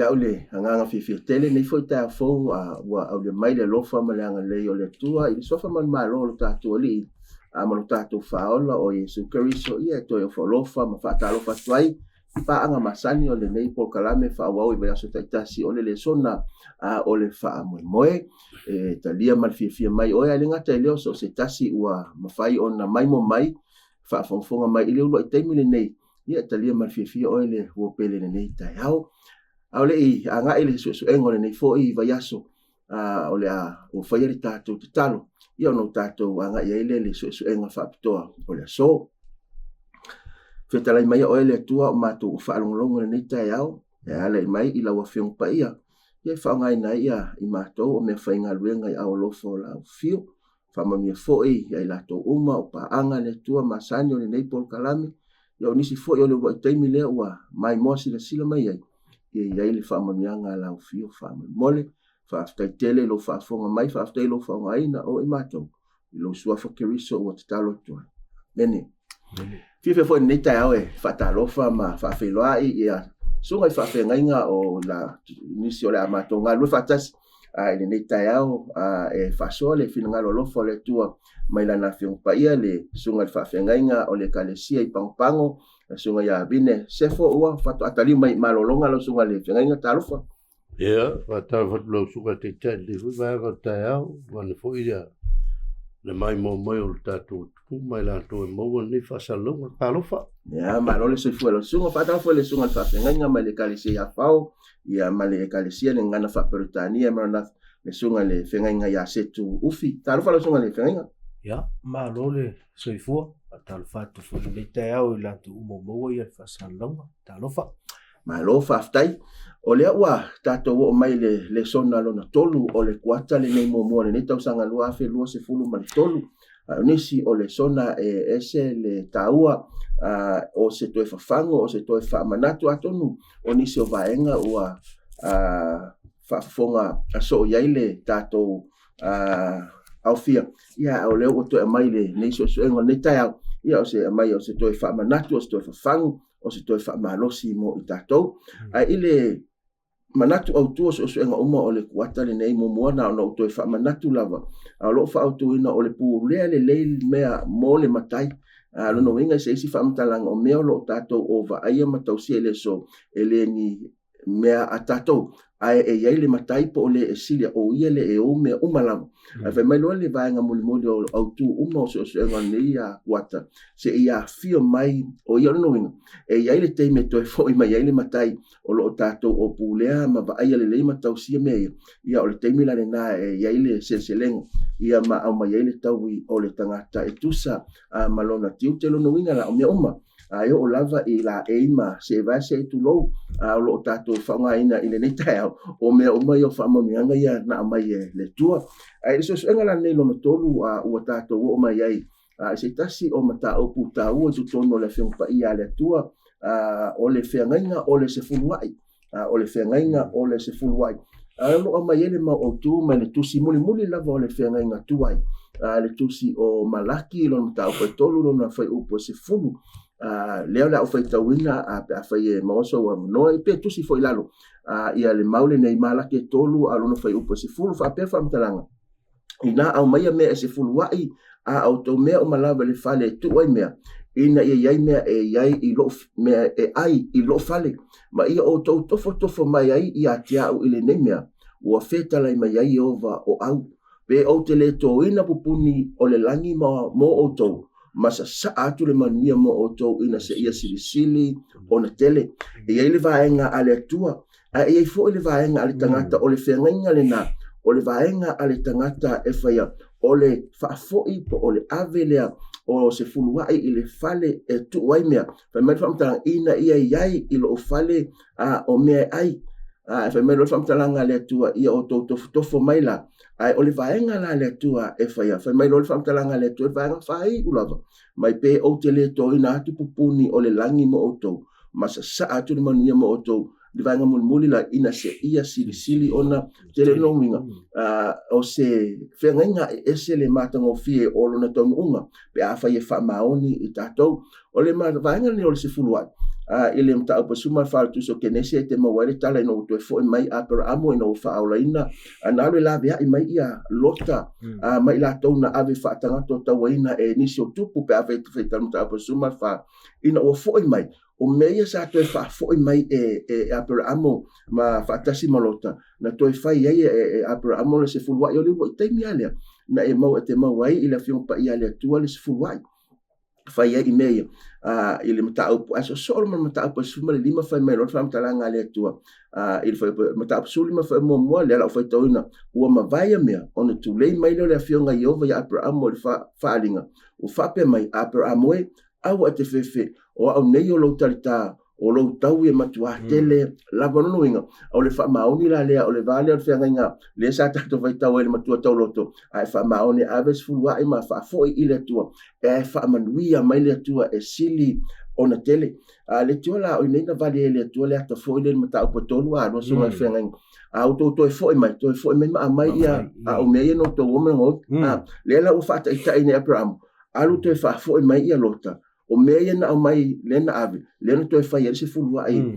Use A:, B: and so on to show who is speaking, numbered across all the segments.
A: te au le agaga fiafia tele nei foi taeao fou ua aulia mai le alofa ma le agalelei o le Atua i le suafa manumalo o lo tatou Alii ma lo tatou Faaola o Iesu Keriso. Ia e toe ofo alofa ma faatalofa atu ai i paaga masani o lenei polokalame faaauau i vaiaso taitasi o le lesona o le faamoemoe. E talia ma le fiafia mai oe, ae le gata i lea o so o se tasi ua mafai ona maimoa mai faafogafoga mai i le uluai taimi lenei. Ia, e talia ma le fiafia oe le ua pele lenei taeao. A o le i agai le suesuega o lenei foi vaiaso, o le a ua faia le tatou tatalo, ia ona o tatou agai ai lea i le suesuega faapitoa o le aso. Fetalai maia oe le Atua o matou ua faalogologo i lenei taeao, e alai mai i lau Afioga Paia, ia e faaaogaina ai ia i matou o mea faigaluega i ao alofa o lau afio. Faamanuia foi ia i latou uma o paaga le Atua masani o lenei polokalame, ia o nisi foi o le uluai taimi lea ua maimoa silasila mai ai, ia i ai le faamanuiaga a lau afio faamolemole. Faafetai tele i lou faafofoga mai, faafetai i lou faaaogaina o i matou, i lou suafa Keriso ua tatalo atu ai. Amene. Fiafia foi i lenei taeao e faatalofa ma faafeiloai ia susuga i faafeagaiga o la nisi o le a matou galulue faatasi i lenei taeao e faasoa le finagalo alofa o le Atua mai lana Afioga Paia le susuga i le faafeagaiga o le Ekalesia i Pagopago, le susuga ia Vine Sefo ua faatoa taliu mai i malologa lau susuga i le feagaiga. Talofa.
B: Ia, faatalofa atu lau susuga i le Taitai i lenei foi vaega o le taeao, vaeane foi ia le maimoa mai o le tatou atunuu ma i latou e maua lenei faasalalauga. Talofa!
A: Ia, malo le soifua i lau susuga. Faatalofa foi i le susuga i le faafeagaiga mai le Ekalesia i Afao, ia ma le Ekalesia le Gagana Faa-Peretania Maranatha, le susuga i le feagaiga ia Setu Ufi. Talofa lau susuga i le feagaiga.
C: Ia, malo le soifua. Faatalofa atu foi i lenei taeao i latou uma ua maua ia le faasalalauga. Talofa!
A: Malo faafetai. O lea ua tatou oo mai le lesona lona tolu o le kuata lenei muamua o lenei tausaga 2023. A o nisi o lesona e ese le taua o se toe fafago, o se toe faamanatu, atonu o nisi o vaega ua faafofoga soo i ai le tatou aofia. Ia, o lea ua toe aumai lenei suesuega o lenei taeao, ia o se aumai o se toe faamanatu, o se toe fafagu, o se toe faamalosi mo i tatou. Ae i le manatu autu o suesuega uma o le kuata lenei, muamua na ona ou toe faamanatu lava, a o lo o faaautuina o le pulea lelei mea mo le matai. A lona uiga i se isi faamatalaga, o mea o lo o tatou o vaaia ma tausia i le aso, e le ni mea a tatou, ae e i ai le matai po o le e sili, o ia le e ou mea uma lava. Ae fai mai loa le vaega mulimuli o autu uma o suesuega o lenei kuata, seia afio mai o ia. O lona uiga, e i ai le taimi e toe foi mai ai le matai o lo o tatou o pulea ma vaaia lelei ma tausia mea ia. Ia o le taimi la lena e i ai le seleselega ia ma aumai ai le taui o le tagata e tusa ma lona tiute. Lona uiga la, o mea uma a e oo lava i laei ma seevae se tulou o lo o tatou faaaogaina i lenei taeao, o mea uma ia o faamanuiaga ia na aumai e le Atua. Ae i le suesuega la lenei lona tolu ua tatou oo mai ai i se tasi o mataupu taua i totonu o le Afioga Paia a le Atua, o le feagaiga o le sefuluai. O le feagaiga o le sefuluai. A o lo o aumai ai le mau autu mai le tusi mulimuli lava o le feagaiga tuai, le tusi o Malaki, lona mataupu e 3, lona fuaiupu e 10. Lea o le a ou faitauina pe afai e maua sou avanoa, pe tusi foi i lalo ia le mau lenei, Malaki e 3, a o lona fuaiupu e 10, faapea faamatalaga. Inā aumaia mea e sefuluai a outou mea uma lava i le fale e tuu ai mea, ina ia i ai mea e i ai i lou mea e ai i lou fale, ma ia outou tofotofo mai ai ia te au i lenei mea, ua fetalai mai ai Ieova o au, pe ou te le tōina pupuni o le lagi mo outou, ma sasaa atu le manuia mo outou ina seia silisili ona tele. E i ai le vaega a le Atua, ae i ai foi le vaega a le tagata, o le feagaiga lena, o le vaega a le tagata e faia, o le faafoi po o le ave lea o se fuluai i le fale e tuu ai mea. Fai mai le faamatalaga, ina ia i ai i lou fale o mea e ai. E fai mai loa le faamatalaga a le Atua, ia outou tofotofo mai la. Ae o le vaega la a le Atua e faia, fai mai loa le faamatalaga a le Atua, le vaega faaiu lava, mai pe ou te le toina atu pupuni o le lagi mo outou, ma sasaa atu le manuia mo outou, le vaega mulimuli la, ina seia silisili ona tele. Lona uiga, o se feagaiga e ese le matagofie o lona taunuuga pe afai e faamaoni i tatou. O le vaega lenei o le sefuluai, I le mataupu e 14 o le Tusi o Kenese e te maua ai le tala ina ua toe foi mai Aperaamo ina ua faaolaina na alu e laveai mai ia Lota ma i latou na ave faatagata o tauaina e nisi o tupu pe afai e te faitau i le mataupu e 14 ina ua foi mai o mea ia sa toe faafoi mai e Aperaamo ma faatasi ma Lota na toe fai ai e Aperaamo le sefuluai o le uluai taimi lava lea na e maua e te maua ai i le Afioga Paia a le Atua le sefuluai fai ai i mea ia i le mataupu ae soosoo ma le mataupu e 15 fai mai loa le faamatalaga a le Atua i le mataupu 15 fai muamua lea la ua faitauina ua mavae ia mea ona tulei mai lea o le afioga Ieova ia Aperaamo i le faaaliga ua faapea mai Aperaamo e aua e te fefe o au nei o lou talitā o lou taui e matuā tele lava. Lona uiga, o le faamaoni la lea, o le va lea o le feagaiga lea sa tatou faitau ai i le matua tauloto, a e faamaoni ave le sefuluai ma faafoi i le Atua, e faamanuia mai le Atua e sili ona tele. A le tio la, o i nei na vali ai e le Atua le ata foi lea i le mataupu e tolu a lua susuga i le feagaiga. A outou toe foi mai, toe foi mai ma aumai ia a o mea ia na outou o ma goi. Lea la ua faataitai nei Aperamo, alu toe faafoi mai ia Lota, o mea ia na aumai lea na ave, lea na toe fai ai le sefuluai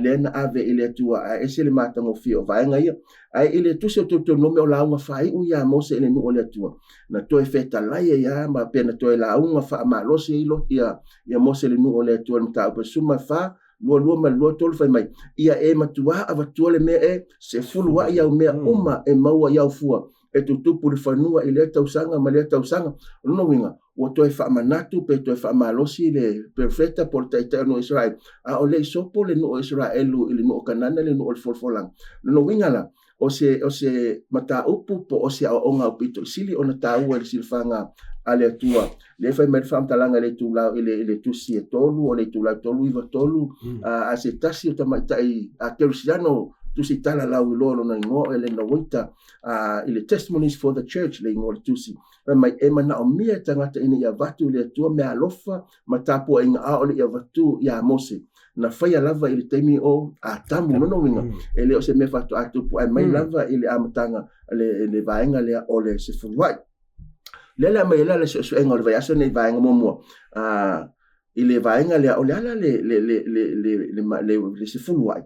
A: lea na ave i le Atua, ae ese le matagofie o vaega ia. Ae i le tusi o Teuteronome o lauga faaiu ia a Mose i le nuu o le Atua, na toe fetalai ai lava ma pe na toe lauga faamalosi ai ia Mose i le nuu o le Atua i le mataupu e 14, 22 ma le 23 fai mai, ia e matuā avatua le mea e sefuluai au mea uma e maua i au fua e tutupu i le fanua i lea tausaga ma lea tausaga. O lona uiga, ua toe faamanatu pe toe faamalosi le perofeta po o le taitai o le nuu o Isaraelu, a o le i sopo le nuu o Isaraelu i le nuu o Kanana, le nuu o le folafolaga. O lona uiga la, o se, o se mataupu po o se aoaoga aupito i sili ona taua i le silafaga a le Atua. Lea e fai mai le faamatalaga i le itulau i le, i le tusi e tolu, o le itulau 393, a se tasi o tamaitai a Kerisiano tusi tala lau iloa lona igoa o Elena Waita, i le Testimonies for the Church le igoa o le tusi. Fai mai, e manaomia e tagata ina ia avatu i le Atua meaalofa ma tapuaiga a o le i avatu iā Mose. Na faia lava i le taimi o Atamu. Lona uiga, e le o se mea faatoa tupu ae mai lava i le amataga le vaega lea o le sefuluai. Lea le aumai ai la le suesuega o le vaiaso lenei i vaega muamua. I le vaega lea, o le a la le, le, le, le, le, le, le, le sefuluai,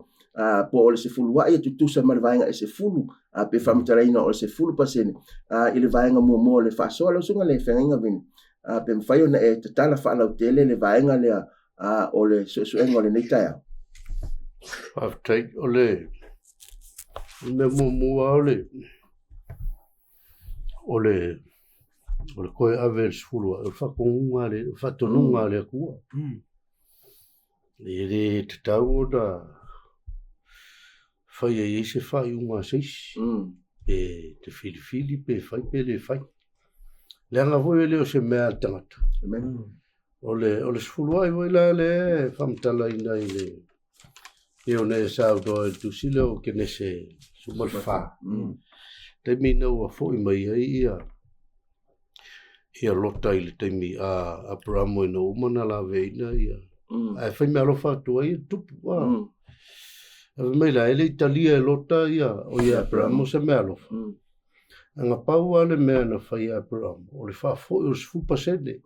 A: po o le sefuluai e tutusa ma le vaega e sefulu, pe faamatalaina o le 10% i le vaega muamua o le faasoa. Lau Susuga i le Feagaiga Vini, pe mafai ona e tatala faalautele le vaega lea o le suesuega o lenei taeao.
B: Faafetai. O le mea muamua o le o le o le toe ave i le sefulu o le faatonuga a le faatonuga a le Atua. E le tatau ona faia i ai se faaiuga a se isi, pe te filifili pe fai pe le fai. Leaga foi e le o se mea a le tagata. O le o le sefulu ai foi la lea e faamatalaina i le pei ona e saunoa i le tusi lea o Kenese 14. Taimi ina ua foi mai ai ia ia Lota i le taimi a Aperamo ina ua uma ona laveina ia. Ae fai meaalofa atu ai le tupu. Ae fai mai la, e le i talia e Lota ia o ia Aperamo se meaalofa. Ae na pau lava le mea na fai e Aperamo, o le faafoi o le 10%.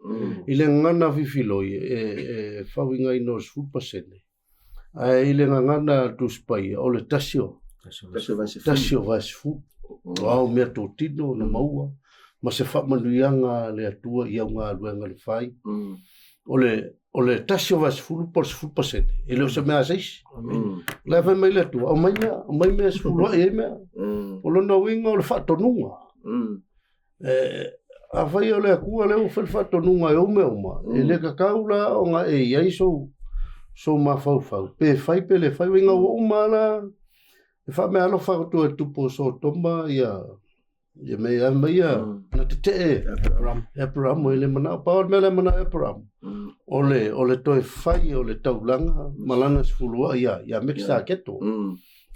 B: I le gagana fifiloi e fauigaina o le 10%. Ae i le gagana Tusi Paia, o le tasi o tasi o vaesefulu. O ao mea totino na maua ma se faamanuiaga a le Atua i au galuega na fai. O le o le tasi o vaesefulu po o le 10%, e le o se mea a se isi. O la e fai mai le Atua, aumai mea, aumai mea e sefuluai ai mea. O lona uiga o le faatonuga. Afai o le Atua lea ua fai le faatonuga e ou mea uma, e le tatau la ona e i ai sou, sou mafaufau, pe fai pe le fai, uiga ua uma la, e faameaalofa atu e le tupu o Sotoma ia, ia mea ia mai ia, na tetee e Aperamo e le manao. Pau o le mea lea e manao e Aperamo, o le, o le toe fai o le taulaga ma lana sefuluai ia, ia Mekisaketo.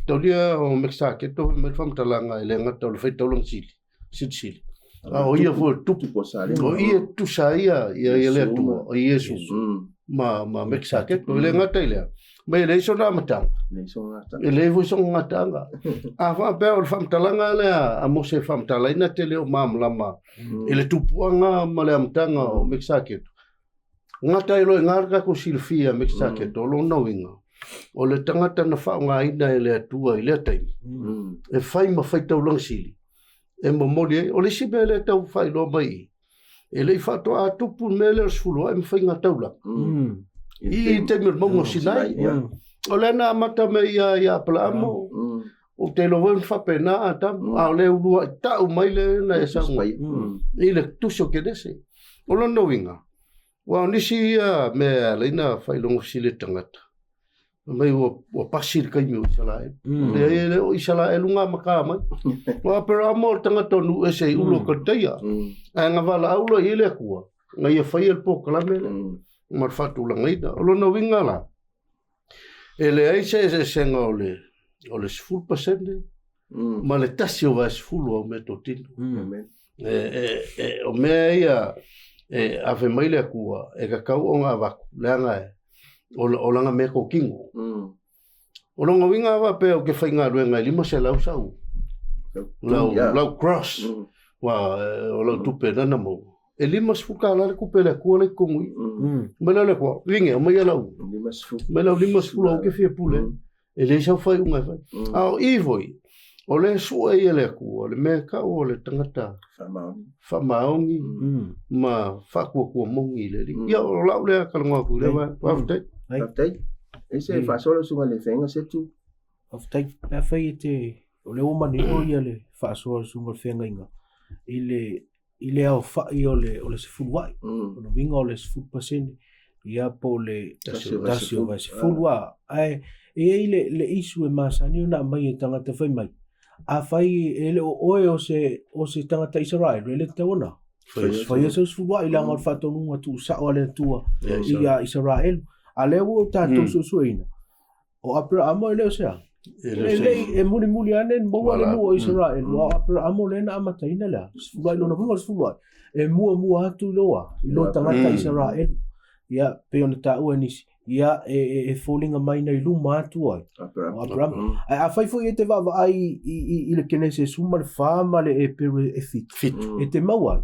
B: Taulia o Mekisaketo fai mai le faamatalaga e le gata o le faitaulaga sili, silisili. A o ia foi o le tupu.
A: Tupu o Salema.
B: O ia e tutusa ai ia, ia, ia le Atua, o Iesu ma, ma Mekisaketo. E le gata i lea, ma e leai sona amataga.
A: Leai sona gataaga.
B: E leai foi sona gataaga. A faapea o le faamatalaga lea a Mose e faamatalaina te le o malamalama i le tupuaga ma le amataga o Mekisaketo. Gata ai loa i ina le tatou silafia Mekisaketa, o lona uiga, o le tagata na faaaogaina e le Atua i lea taimi, e fai ma faitaulaga sili, e momoli ai. O le isi mea lea e tau faailoa mai i i, e le i faatoa tupu le mea lea o le sefulu ae ma faiga taulaga. I i taimi o le mauga o Sinai. O lea na amata mai ia ia Apalaamo, ou te iloa foi na faapena Atamu, a o le uluai tau mai lea na e saunoa i le tusi o Kenese. O lona uiga, aua o nisi ia mea e ala ai ona faailoga fesili e le tagata, fai mai ua pasi le taimi o Isaraelu. Leai, e le o Isaraelu na amata mai. O Aperamo o le tagata o nuu ese i Ulu o Kaliteia, ae na valaau loa i ai le Atua, na ia faia le polokalame lea ma le faatulagaina. O lona uiga la, e leai se eseesega o le 10% ma le tasi o vaesefulu o au meatotino. O mea ia e ave mai le Atua e tatau ona avatu, leaga o lana meatotino. O lona uiga a faapea ou te faigaluega e 500 sau lau gross, o lau tupe na maua, e $50 le tupe a le Atua la i totonu i i. Mai lea o le Atua, Vine, aumaia lau, mai lau 50 ou te fia pule. E leai sau faaiuga e fai. A o i foi, o lea e sue ia le Atua, le mea e tau o le tagata faamaoni ma faatuatua moni i le Alii. Ia, o lau lea talanoa atu i lea vaega. Faafetai.
A: Faafetai. E se faasoa le susuga i le Feaiga Setu.
C: Faafetai. Pe afai e te, o lea ua manino ia le faasoa a le susuga i le Feagaiga i le i le aofai o le o le sefulu a'i. O le uiga o le 10% ia po o le tasi o vaesefulu a. Ae e i ai le, le issue e masani ona aumai e tagata fai mai, afai e le o oe o se, o se tagata Isaraelu, e le tatau ona faia sau sefulu a'i leaga o le faatonuga tuusao a le Atua ia Isaraelu. A lea ua tatou suesueina, O Aperaamo e le o se a? E le e mulimuli ane na maua le nuu o Isaraelu, a o Aperaamo lea na amataina le a? Sefulu a'i, lona uiga o le sefulu a'i, e muamua atu i lo a? I lo tagata Isaraelu. Ia, pei ona taua e nisi, ia, e foliga mai na i luma atu ai o Aperaamo. Ae afai foi e te vaavaai i le Kenese 14 ma le Epere e 7, e te maua ai,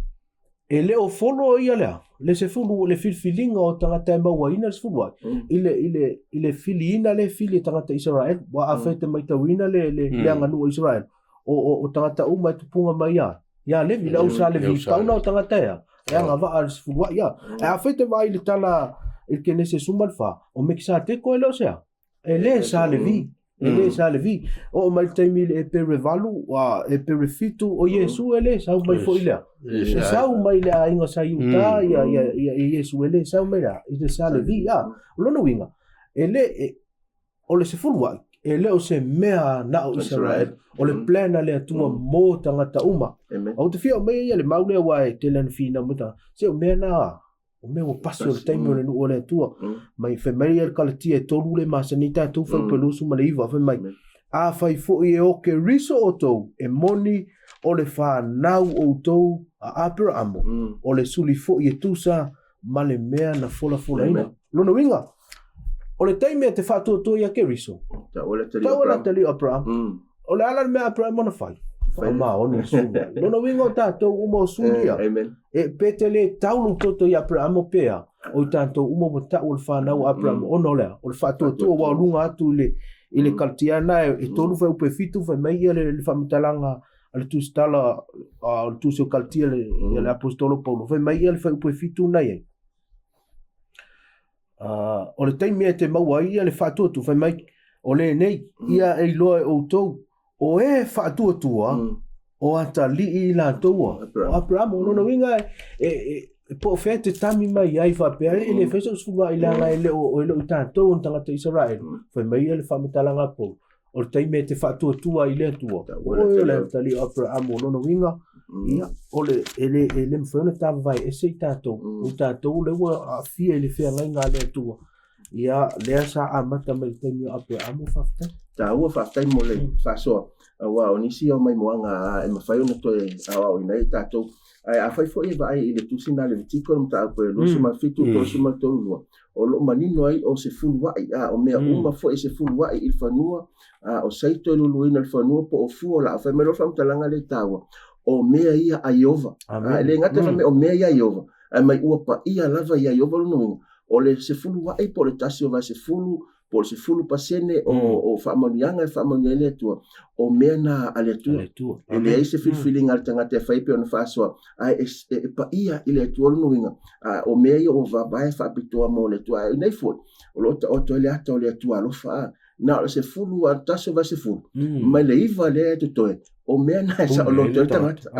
C: E le o folo ia lea, le sefulu, le filifiliga o tagata e mauaina le sefulu a'i, i le, i le, i le filiina lea e fili e tagata Isaraelu. Ua afai e te maitauina le, le, le aganuu o Isaraelu, o, o, o tagata uma e tupuga mai ia, ia Levi, le au sa Levi, pau na o tagata ea, e agavaa i le sefulu a'i ia. Ae afai e te vaai i le tala i le Kenese 14, o Mekisateko e le o se a? E le sa Levi, e le sa Levi. Oo mai le taimi i le Epere 8, a Epere 7, o Iesu e le sau mai foi lea. E sau mai le aiga sa Iuta, ia, ia, ia, ia Iesu e le sau mai lea, i le sa Levi, a. O lona uiga, e le, e, o le sefulu a'i, e le o se mea na o Israel, o le plan a le Atua mo tagata uma. Ou te fia aumaia ia le mau lea aua e tele ana finau mai tagata, se o mea na, O mea ua pasi o le taimi o le nuu o le Atua. Mai fai mai ia le Kalatia e tolu le masani tatou fai upe 29 fai mai. Afai foi e o Keriso outou, e moni o le fanau outou a Aperaamo, o le suli foi e tusa ma le mea na folafolaina. Lona uiga, o le taimi e te faatuatua ia Keriso, tau le atalii o Aperaamo. O le a la le mea a Aperamo na fai? Faamaoni le suli. Lona uiga o tatou uma o suli ia. E pe te le tau lou toto i Aperamo pe a, o i tatou uma ua tau o le fanau a Aperamo ona o le a? O le faatuatua ua o luga atu i le i le Kalatiana e tolu fuaiupu e fitu fai mai ia le faamatalaga a le tusitala o le tusi o Kalatia le, ia le Aposetolo Paulo fai mai ia le fuaiupu e fitu na i ai. O le taimi e te maua ai ia le faatuatua, fai mai, o lenei, ia e iloa e outou, o e faatuatua, o atalii i latou a, o Aperamo. O lona uiga e, e, po o fea te tami mai ai faapea, e le fai sou sefulu a'i leaga e le o, e le o i tatou o ni tagata Isaraelu. Fai mai ia le faamatalaga a Paulo, o le taimi e te faatuatua ai i le Atua, o oe o le atalii o Aperamo. O lona uiga, ia, o le, e le, e le mafai ona tavavae ese i tatou, o tatou lea ua aafia i le feagaiga a le Atua. Ia, lea sa amata mai i le taimi o Aperamo, faafetai.
A: Taua, faafetai mo le faasoa, aua o nisi o maimoaga e mafai ona toe aoaoina ai tatou. Ae afai foi e vaai i le tusi na Levitiko le mataupu e 27, 33, 2, o lo o manino ai o se fuluai, a o mea uma foi e se fuluai i le fanua, a o saito e luluina le fanua po o fua o laau. Fai mai loa le faamatalaga lea e taua, o mea ia a Ieova. A, e le gata fai mai o mea ia a Ieova, Ae mai ua paia lava ia Ieova lona uiga, o le sefulu aʻi po o le tasi o vaesefulu, po o le 10% o faamanuiaga e faamanuia ai le Atua, o mea na a le Atua. E leai se filifiliga a le tagata e fai pei ona faasoa, ae e paia i le Atua lona uiga, o mea ia ua vavae faapitoa mo le Atua. Ae i inei foi, o lo o taoto ai le ata o le Atua alofa, a na o le sefulu a tasi o vaesefulu, mai le iva lea e totoe, o mea na e saoloto ai le tagata.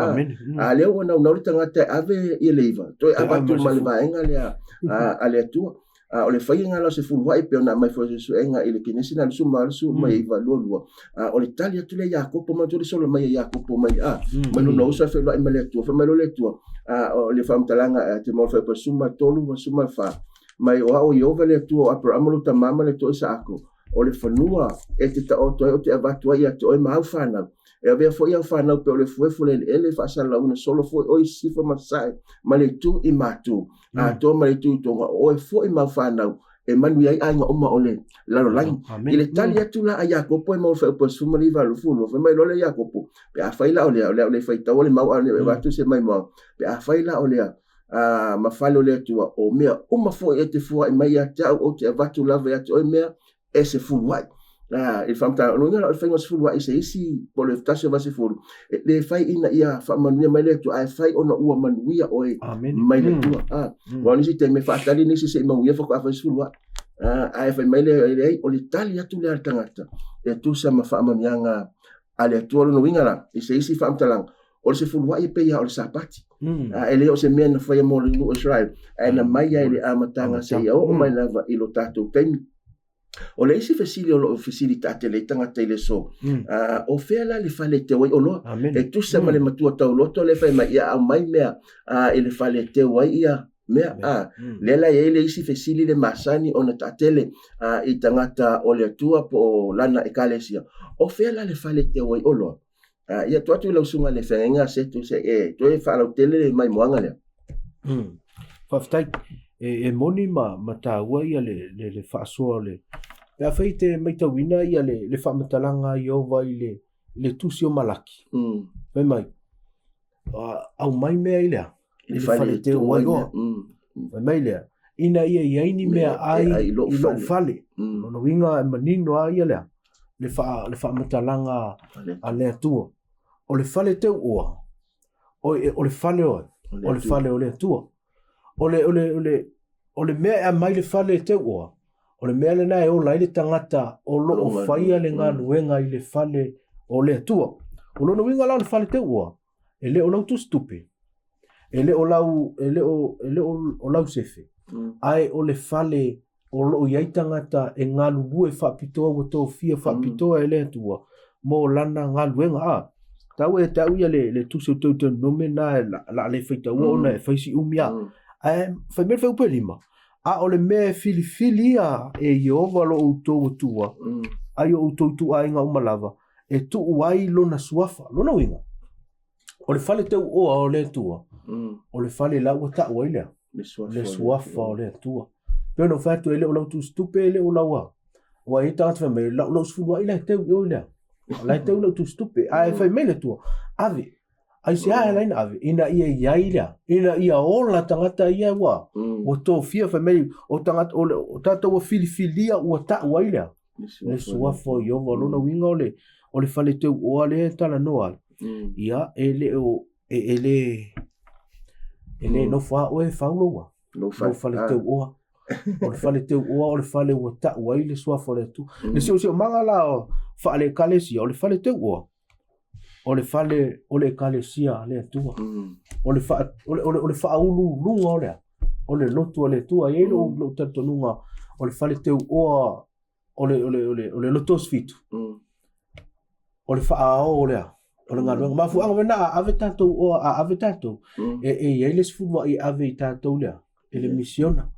A: A lea ua naunau le tagata e ave ia le iva, toe avatu ma le vaega lea a le Atua. A o le faiga la o se fuluai pei ona aumai foi i suesuega i le Kenesi na 18 9 22, a o le tali atu lea Iakopo, manatua le solo mai a Iakopo mai a mai lona uso e feiloai ma le Atua, fai mai loa le Atua, a o le faamatalaga te maua fai 13 ma 14, mai o au o Ieova le Atua o Aperama lou tama ma le Atua o Isaako, o le fanua e te taoto ai ou te avatu ai ia te oe ma au fanau. E avea foi au fanau pei o le efuefu o le eleele faasalalauina solo foi oe i sisifo ma sasae ma le itu i matu, atoa ma le itu i toga, o oe foi ma au fanau e manuia ai aiga uma o le lalolagi. I le tali atu la a Iakopo e maua le fuaiupu e 19 22, fai mai loa lea Iakopo, pe afai la o lea, o le a ou le faitaua le mau a o le avatu se maimoaga, pe afai la o lea, ma fale o le Atua, o mea uma foi e te fuaʻi mai ia te au, ou te avatu lava ia te oe mea e sefulu ai. I le faamatalaga, o lona uiga la o le faiga o le sefulu ai i se isi po o le tasi o vaesefulu, e le fai ina ia faamanuia mai le Atua, ae fai ona ua manuia oe mai le Atua. Aua o nisi taimi e faatali nisi se i manuia faatoa fai sefulu ai. Ae fai mai le leai, o le tali atu lea a le tagata e tusa ma faamanuiaga a le Atua. O lona uiga la, i se isi faamatalaga, o le sefuluai e pei lava o le Sapati. A e le o se mea na faia mo le nuu o Israel, ae na mai ai le amataga seia oo mai lava i lo tatou taimi. O le isi fesili o lo o fesili taatele ai tagata i le aso, o fea la le fale e teu ai oloa? E tusa ma le matua tauloto lea e fai mai, ia aumai mea i le fale e teu ai ia mea. Lea la e i ai le isi fesili le masani ona taatele i tagata o le Atua po o lana ekalesia, o fea la le fale e teu ai oloa? Ia tuu atu i lau susuga i le feagaiga Setu se i e toe faalautele le maimoaga lea.
C: Faafetai. E moni ma taua ia le faasoa o le... Pe afai e te matauina ia le faamatalaga a Ieova i le tusi o Malaki, fai mai, aumai mea i le a? I le fale teu ai oa. Fai mai lea, ina ia i ai ni meaai i lou fale. Lona uiga e manino lava ia lea, le faamatalaga a le Atua. O le fale teu oa, o le fale oe, o le fale o le Atua. O le mea e aumai le fale teu oa, o le mea lena e ola ai le tagata o lo o faia le galuega i le fale o le Atua. O lona uiga la o le fale teu oa, e le o lau tusitupe, e le o lau, e le o, e le o, o lau sefe, ae o le fale o lo o i ai tagata e galulue faapitoa ua tofia faapitoa e le Atua mo lana galuega. A tau e te au ia le tusi o Deuteronome na e la a le faitaua ona e fai si umi a. Ae fai mai le fuaiupu e lima, a o le mea e filifilia e Ieova lo outou Atua, ai o outou ituaiga uma lava, e tuu ai lona suafa. Lona uiga, o le fale teu oa o le Atua, o le fale la ua tau ai lea, le suafa o le Atua. Pei ona ou fai atu, e le o lau tusitupe, e le o lau a. Ua i ai tagata fai mai, lau sefulu ai la e teu i o i lea. La e teu lau tusitupe. Ae fai mai le Atua, ave. Aisea e ala ai ona ave? Ina ia i ai lea, ina ia ola tagata ia ua, ua tofia fai mai, o tagata, o, le, o tatou ua filifilia ua tau ai lea. Le suafa o Ieova. O lona uiga o le, o le fale teu oa lea e talanoa ai. Ia, e le o, e, e le, e le nofo a oe e fau lou a, lou fale teu oa. O le fale teu oa o le fale ua tau ai le suafa o le Atua. Le siosiomaga la o faale-ekalesia, o le fale teu oa, o le fale o le ekalesia a le Atua. O le faa, o le, o le, o le faauluuluga o le a? O le lotu a le Atua. E i ai lou, lou talitonuga o le fale teu oa o le, o le, o le, o le lotu Asofitu. O le faaao o le a? O le galuega. Mafuaaga foi lena a ave tatou oa, a ave tatou, e, e i ai le sefulu aʻi e ave i tatou lea, e le misiona.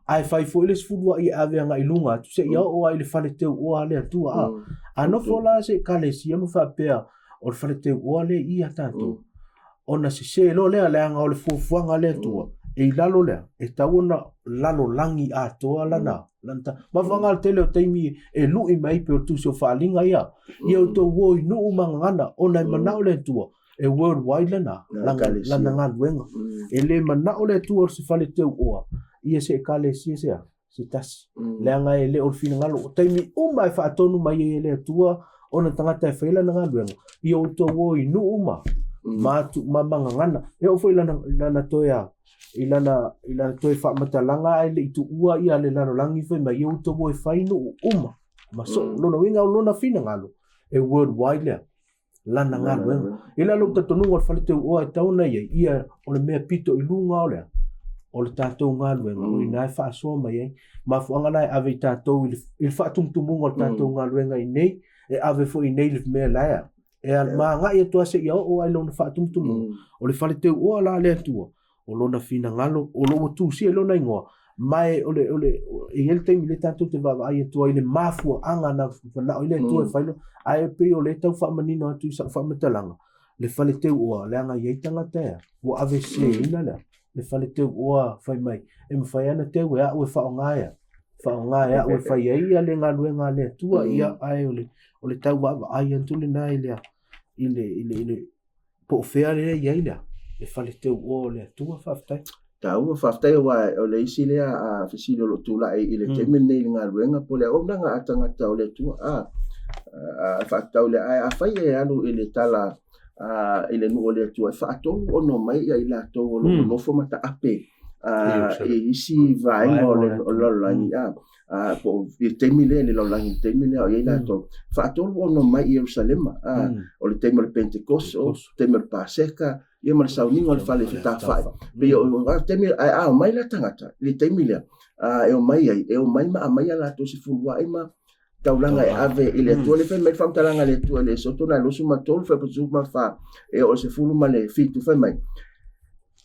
C: Ae fai foi le sefulu aʻi e ave agai i luga atu seia oo lava i le fale teu oa a le Atua. A, a nofo la se ekalesia ma faapea o le fale teu oa lea i a tatou, ona sese loa lea, leaga o le fuafuaga a le Atua, e i lalo lea, e tatau ona lalolagi atoa lana, lana ta. Mafuaaga o le tele o taimi e lui mai ai pei o le tusi o Faaaliga ia, ia outou o i nuu ma gagana, ona e manao le Atua. E worldwide lana, lana, lana galuega. E le manao le Atua o se fale teuoa, ia se ekalesia se a, se tasi. Leaga e le o le finagalo, o taimi uma e faatonu mai ai e le Atua ona tagata e fai lana galuega, ia outou o i nuu ma, ma, tu, ma magagana. E oo foi lana, lana toe a, i lana, i lana toe faamatalaga ae le i tuua ia le lalolagi fai mai, ia outou o e fai nuu uma. Ma so, lona uiga o lona finagalo, e worldwide lea. lana galuega. I lalo o talitonuga o le fale teuoa e tatau ona i ai, ia o le mea pito i luga o le a? O le tatou galuega, o i ina e faasoa mai ai. Mafuaaga la e ave i tatou i le, i le faatumutumuga o le tatou galuega i inei, e ave foi i inei le mea la e a? E ma agai atu lava seia oo lava i lona faatumutumuga. O le fale teuoa la a le Atua, o lona finagalo, o lo o ua tusia i lona igoa, ma e, o le, o le, e i ai le taimi lea tatou te vaavaai atu ai i le mafuaaga na manao ai le Atua e fai lo, ae pei o lea e tau faamanino atu i sau faamatalaga, le fale teuoa, leaga e i ai tagata e a, ua aveseseina le a, le fale teuoa fai mai, e mafai lava ona teu e au e faaaoga e a, faaaoga e au e fai ai ia le galuega a le Atua, ia, ae o le, o le tau vaavaai atu lena i le a, i le, i le, i le, Po o fea lea e i ai lea, le fale teuoa o le Atua, faafetai.
A: Taua, faafetai aua o le isi lea a fesili o lo o tulai i le taimi lenei i le galuega po o le auaunaga a tagata o le Atua a, a faatatau lea. Ae afai e alu i le tala a, i le nuu o le Atua e faatonu ona omai ia i latou o lo o nonofo ma taape a, i isi vaega o le lalolagi a, a, po o le taimi lea i le lalolagi i le taimi lea o i ai latou, faatolu ona omai i Ierusalema, a, o le taimi o le Pentekoso, o le taimi o le Paseka, ia ma le sauniga o le fale fetafai. Pei o le taimi, ae a omai la tagata i le taimi lea, a, e omai ai, e omai ma aumai a latou sefuluai ma taulaga e ave i le Atua. Le fai mai le faamatalaga a le Atua i le Esoto na 23, fuaiupu 14, e oo i le 17, fai mai,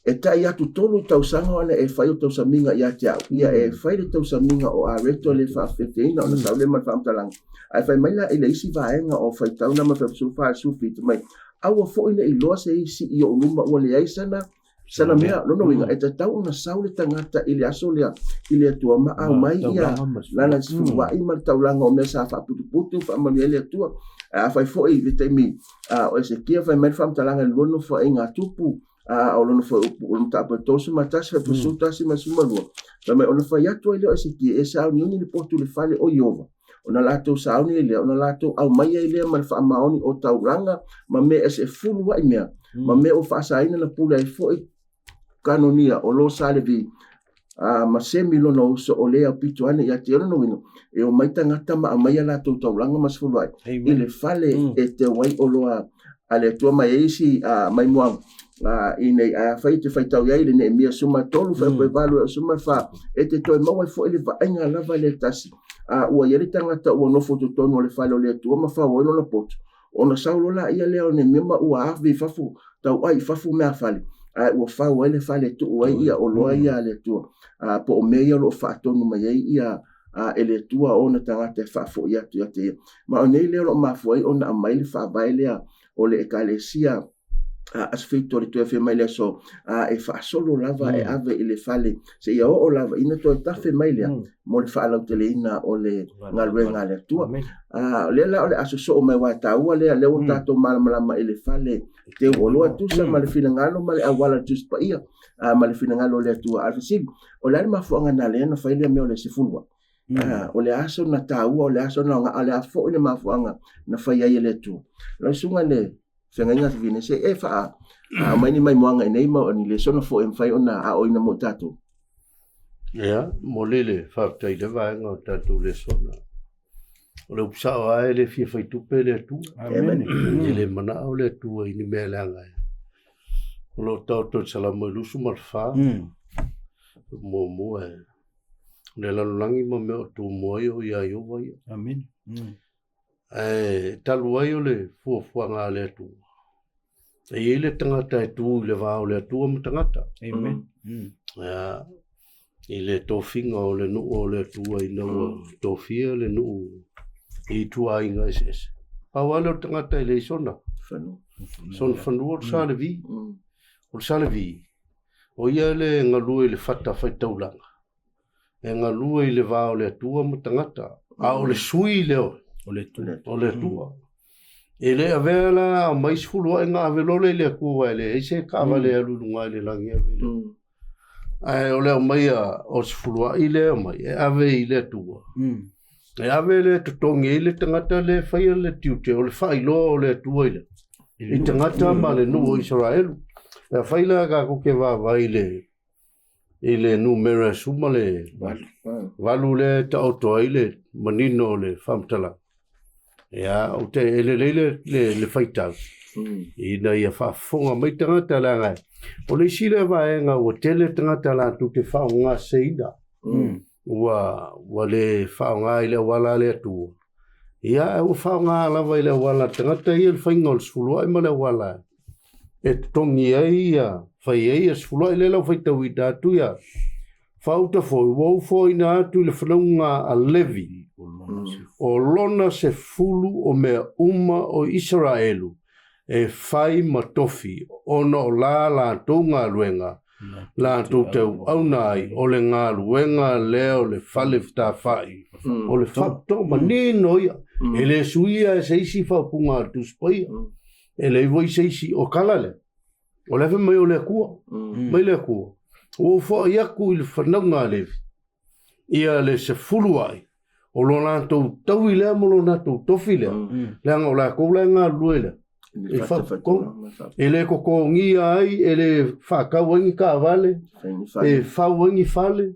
A: E tai atu tolu tausaga ona e fai o tausamiga ia te au. Ia e fai le tausamiga o Areto le faafefeina ona sau lea ma le faamatalaga. Ae fai mai la i le isi vaega o faitau na ma fuaiupu 14 17 mai, aua foi ne i iloa se isi i ou luma ua leai sana sana mea. Lona uiga, e tatau ona sau le tagata i le aso lea i le Atua ma aumai ia lana sefuluai ma le taulaga o mea sa faaputuputu faamanuia ai le Atua. Ae afai foi i le taimi o Esekia fai mai le faamatalaga i le lua nofoaiga a Tupu, a o lona fuaiupu o le mataupu e 31 fuaiupu 11 ma le 12, fai mai, ona fai atu ai lea o Esekia, e sauniuni le potu i le fale o Ieova. Ona latou sauni ai lea, ona latou aumai ai lea ma le faamaoni o taulaga ma mea e sefulu ai mea, ma mea ua faasaina na pule ai foi Kanonia o lo sa Levi, a, ma Semi lona uso o le aupito ane ia te ia. Lona uiga, e omai tagata ma aumai a latou taulaga ma sefulu ai i le fale e teu ai oloa a le Atua. Ma e i ai isi maimoaga i nei, ae afai e te faitau i ai i le Neemia 13 fuaiupu 8 e oo i le 14, e te toe maua ai foi le vaaiga lava lea tasi. Ua i ai le tagata ua nofo i totonu o le fale o le Atua ma fau ai lona poto, Ona sau loa laia lea o Neemia ma ua ave i fafo, tauai i fafo meafale, ae ua fau ai le fale e tuu ai ia oloa ia a le Atua. A, po o mea ia o lo o faatonu mai ai ia a, e le Atua ona tagata e faafoi atu ia te ia. Ma o nei lea o lo o mafua ai ona aumai le faavae lea o le Ekalesia a Aso Fitu o le toe afio mai le aso a, e faasolo lava e ave i le fale seia oo lava ina toe tafe mai lea mo le faalauteleina o le galuega a le Atua. A, o lea la o le a sosoo mai aua e taua lea, lea ua tatou malamalama i le fale teu oloa e tusa ma le finagalo ma le auala o le Tusi Paia a, ma le finagalo o le Atua. A o le fesili, o le a le mafuaaga na ala ai ona fai lea mea o le sefuluai? O le a sona taua, o le a sona aoga, a o le a foi le mafuaaga na fai ai e le Atua? Lau susuga i le Feagaiga Fifine, se e faa aumai ni maimoaga i nei ma ni lesona foi e mafai ona aoina mo tatou.
B: Ia, momoli le faafetai i le vaega o tatou lesona. O le upu sao lava e le fia fai tupe le Atua.
C: Amen.
B: E le manao le Atua i ni mea leaga e. O lo o taoto i le Salamo 24, muamua e, o le lalolagi ma mea o tumua ai o ia Ieova ia.
C: Amen.
B: Ae talu ai o le fuafuaga a le Atua, e i ai le tagata e tu i le va o le Atua ma tagata.
C: Amen.
B: Ia, i le tofiga o le nuu o le Atua ina ua tofia le nuu i ituaiga eseese. Pau lava lea o le tagata e leai sona, sona fanua o le sa Levi. O le sa Levi, o ia le galue i le fata faitaulaga. e galue i le va o le Atua ma tagata, a o le sui lea
C: o le Atua.
B: O le Atua. E le avea la aumai sefuluai ave loa lea i le Atua aua e leai se taavale e alu i luga i le lagi e ave i le Atua. Ae o le aumaia o le sefuluai lea e aumai e ave i le Atua. E ave lea e totogi ai le tagata lea e faia le tiute o le faailoa o le Atua i le i tagata ma le nuu o Isaraelu. Pe afai la tatou te vaavaai i le i le numera suma le valu lea e taoto ai le manino o le faamatalaga. Ia, ou te, e lelei le, le, le faitau, ina ia faafofoga mai tagata leaga o le isi lea vaega ua tele tagata latou te faaaogaseseina. Ua, ua le faaaoga i le auala a le Atua. Ia, ae ua faaaoga lava i le auala a le tagata ia le faiga o le sefuluai ma le auala e totogi ai ia, fai ai ia sefuluai lea la ua faitauina atu ia Faauta foi, ua ou foaina atu i le fanauga a Levi, o lona sefulu o mea uma o Isaraelu e fai ma tofi, ona o la latou galuega latou te auauna ai, o le galuega lea o le fale fetafa'i, o le faapitoa manino ia, e le suia e se isi faaupuga a le Tusi Paia, e leai foi se isi, o tala lea. O le afe mai o le Atua, mai le Atua. Ua ou foai atu i le fanauga a Levi, ia le sefulu ai, o lo latou taui lea ma lo latou tofi lea, leaga o latou la e galulue lea, e faapitoa. E le totogia ai, e le faatau ai ni taavale, e fau ai ni fale,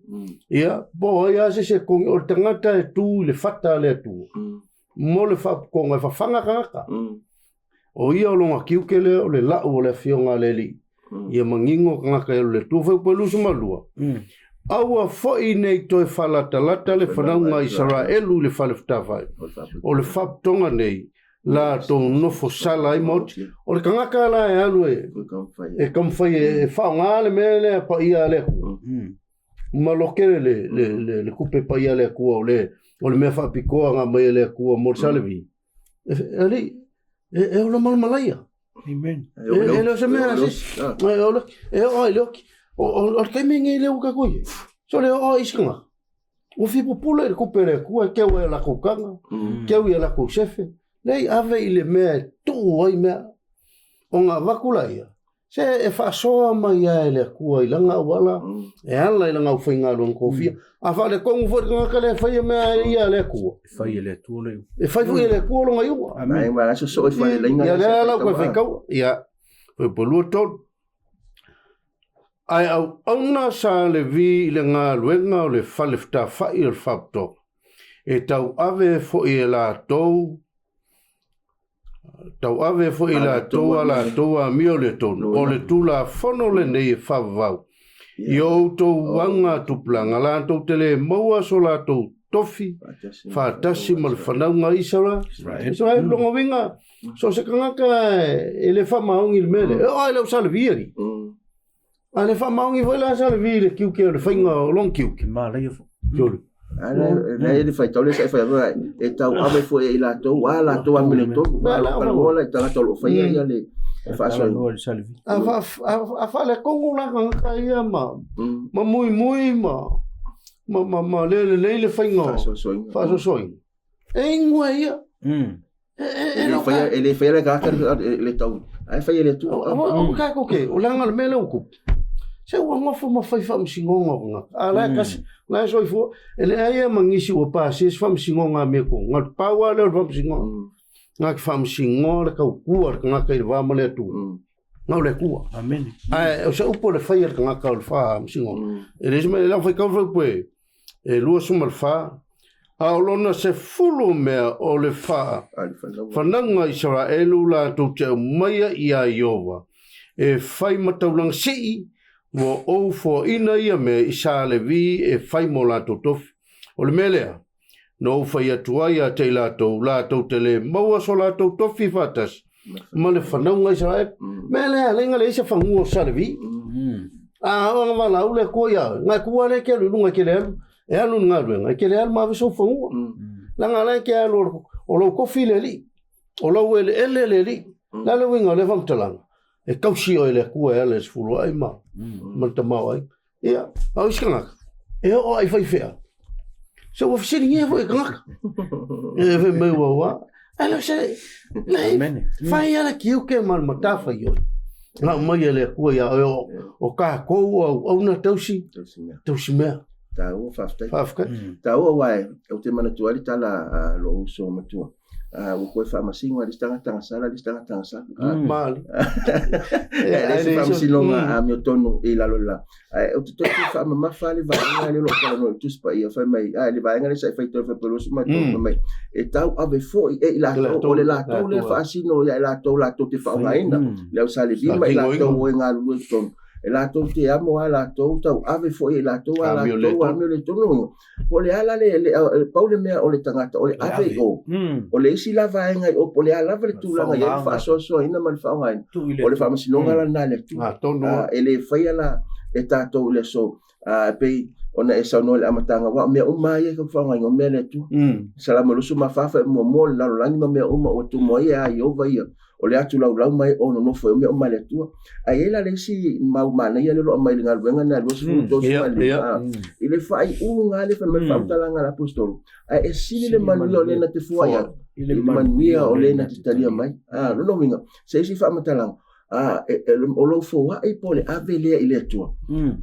B: ia, po o ai lava se isi e totogi, o le tagata e tu i le fata a le Atua, mo le faapotoga e fafaga tagata. O ia o lona tiute lea o le lau o le Afioga a le Alii, ia manino tagata e alu i le Atua. Fuaiupu 22, Aua foi ne i toe faalatalata le fanauga a Isaraelu i le fale fetafai, o le faapotoga nei latou nofo sala ai maoti. O le tagata la e alu e taumafai e faaaoga le mea lea paia a le Atua, ma lokele le tupe paia a le Atua o le mea faapitoa na aumai e le Atua mo le Salevi, Alii, e ola malamalaia.
C: Amen.
B: E le o se mea a se isi. E oo ai le oki. O le taimi lenei lea ua tatou i ai. So le oo ai isi tagata. Ua fia pupula i le tupe a le Atua e keu ai a latou taga, keu i a latou sefe. Leai, ave i le mea e tuu ai mea. Ona avatu laia, Se e faasoa mai lava e le Atua i lana auala, e ala i lana aufaigaluega tofia. A faaletonu foi le tagata lea e faia mea ia a le Atua.
C: E fai e le Atua le iuga.
B: E fai foi e le Atua lona iuga.
A: Amen. Ai ma sosoo i falelaiga.
B: Ia lea la ua faitaua. Ia. Fuaiupu 23. Ae auauna sa Levi i le galuega o le fale fetafa'i o le faapotopotoga, e tauave foi e latou Tauave foi i latou a latou amio le tonu, o le Tulafono lenei e faavavau i o outou augatupulaga latou te le maua so latou tofi faatasi ma le fanauga a Isaraelu. Israel, lona uiga, so o se tagata e le faamaoni i le mea lea, e oo lava i lau Salevi alii. A le faamaoni foi la Salevi i le tiute o le faiga o lona tiute.
C: E malaia foi.
B: Sole.
A: Lea e le faitau lea sa e fai atu e tauave foi e i latou a latou a mele tonu. Talanoa la i tagata o lo o faia ia le faasoaina.
B: A faaletonu la tagata ia ma ma muimui ma ma ma ma le lelei le faiga o faasoasoaina. E inu e ia.
A: E le faia le tagata le tau, ae faia e le Atua.
B: O ka ko ke, o leaga le mea lea ua tupu. Se ua nofo ma fai faamasinoga o tagata. A la e kasi, la e soifua, e leai lava ma nisi ua pasia se faamasinoga a mea tonu. Na o le pau lava lea o le faamasinoga. Na te faamasinoa le tautua a le tagata i le va ma le Atua. Na o le Atua.
C: Amene.
B: Ae o se upu o le fai a le tagata o le faamasinoga. E leai se mea, e le faitau le fuaiupu e e 24, a o lona sefulu mea o le fanauga Isaraelu latou te aumaia iā Ieova e fai ma taulaga sii, ua ou foaina ia mea i sa Levi e fai mo latou tofi. O le mea lea, na ou fai atu ai ia te i latou, latou te le maua so latou tofi faatasi ma le fanauga Isaraelu. Mea lea, alai na leai se fanua o sa Levi. A oo na valaau le Atua ia oe, na e tu lava lea e te alu i luga e te le alu, e alu i le galuega, e te le alu ma ave sou fanua. Leaga la e te alu o lou tofi le alii, o lou eleele le alii. O le a le uiga o lea faamatalaga? E tausi oe e le Atua e ala i le sefuluai ma le tamaoaiga. Ia, a o isi tagata, e oo lava i faifeau, se ua fesiligia foi e tagata. E fai mai ua ua. Ae le o se, le,
C: Amene.
B: fai ala tiute ma le matafaioi. Na aumai e le Atua ia oe o, o tatou o auauna tausi,
A: Tausi mea.
B: tausi mea.
A: Taua, faafetai.
B: Faafetai.
A: Taua aua e, ou te manatua ai le tala a lou uso matua. Ah, ua toe faamasino lava le isi tagata agasala le isi tagata agasala. Ah,
B: Maali.
A: E leai se faamasinoga amiotonu i lalo i le la. Ae ou te toe fia faamamafa le vaega lea o lo o talanoa i le Tusi Paia fai mai, a le vaega lea sa e faitau fai 23 fai mai, e tau ave foi e i latou, o le latou lea faasino ia i latou latou te faaaogaina, le au Sa Levi ma i latou o e galulue i totonu, e latou te amo a latou tau ave foi e i latou a latou amioletonu. Po o le a la le, le, pau le mea o le tagata, o le ave i o. O le isi la vaega i o, po o le a lava le tulaga i ai le faasoasoaina ma le faaaogaina, o le faamasinoga la lena a le Atua. E le faia la e tatou i le aso, e pei ona e saunoa i le amataga, aua o mea uma lava ia e tau faaaogaina, o mea a le Atua. Salamo 24, fai muamua o le lalolagi ma mea uma ua tumu ai e a Ieova ia. O le atu laulau mai o nonofo ai, o mea uma a le Atua. Ae i ai la le isi mau manaia lea o lo o aumai i le galuega lena 23 i le faaiuga lea fai mai le faamatalaga a le Aposetolo, ae e sili le manuia o le na te fuai atu i le manuia o le na te talia mai. Lona uiga, se isi faamatalaga, o lou foai po o le ave lea i le Atua,